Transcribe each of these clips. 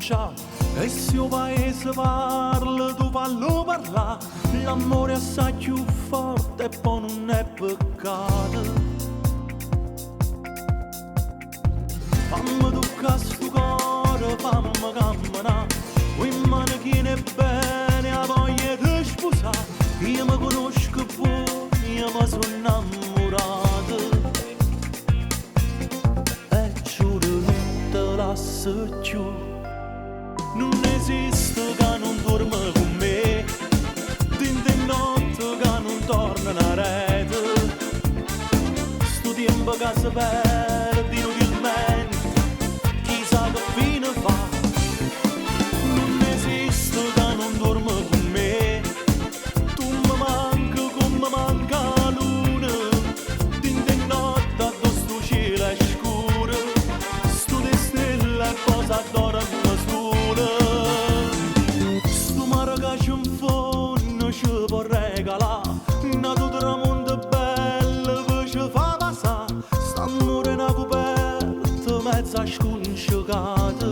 Accumincià E se 'o paese parla tu fallo parlà L'ammore è assai cchiù forte e po' nun è peccato Famme tuccà stu core, famme cammenà Cu 'e mmane chiene 'e bene 'a voglia 'e te spusà Io me conosco buono, io me so' 'nnammurato E giuro nun te lasso cchiù Nun esiste ca nun duorme cu me Dint' 'e notte ca nun tornano aret Stu tiempo ca se perde inutilmente Chissà che fine fa Nun esiste ca nun duorme cu me Tu me manchi comme manca 'a luna Dint' 'e notte addò stu cielo è scuro Stuta 'e stelle e po' s'addorme sulo Stu mare ca ce 'nfonne ce po' regalà N'atu tramonto bello pe ce fa vasà St'ammore è na cuperta mezza scuncecata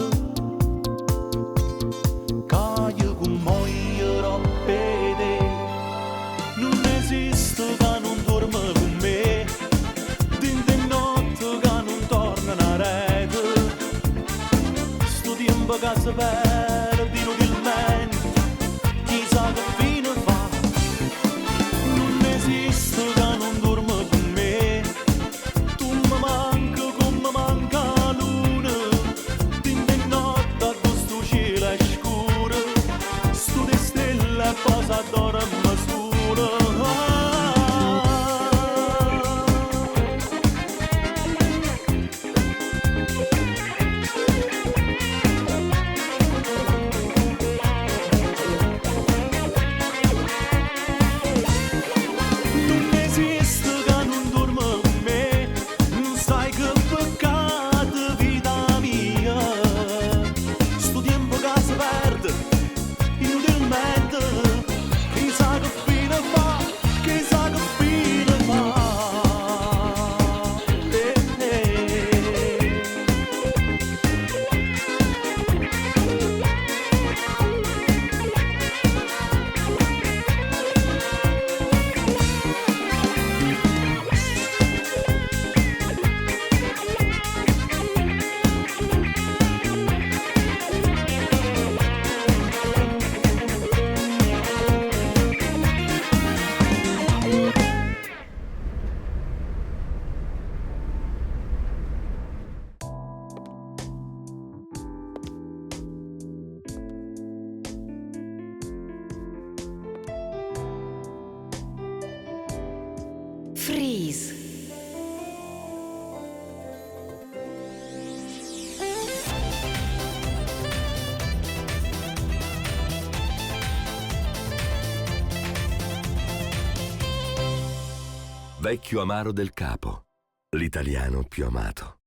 Ca io cummoglio ropp' 'e te Nun esiste ca nun duorme cu me Dint' 'e notte ca nun tornano aret Stu tiempo ca se perde inutilmente Chissà che fine fa Nun esiste ca nun duorme cu me Tu me manchi comme manca 'a luna Dint' 'e notte addò stu cielo è scuro Stuta 'e stelle e po' s'addorme sulo Nun esiste ca nun duorme cu me Nun sai che peccato vita mia Stu tiempo ca se perde inutilmente Chissà che fine fa, chissà che fine fa Eh, eh. Freeze. Vecchio amaro del capo. L'italiano più amato.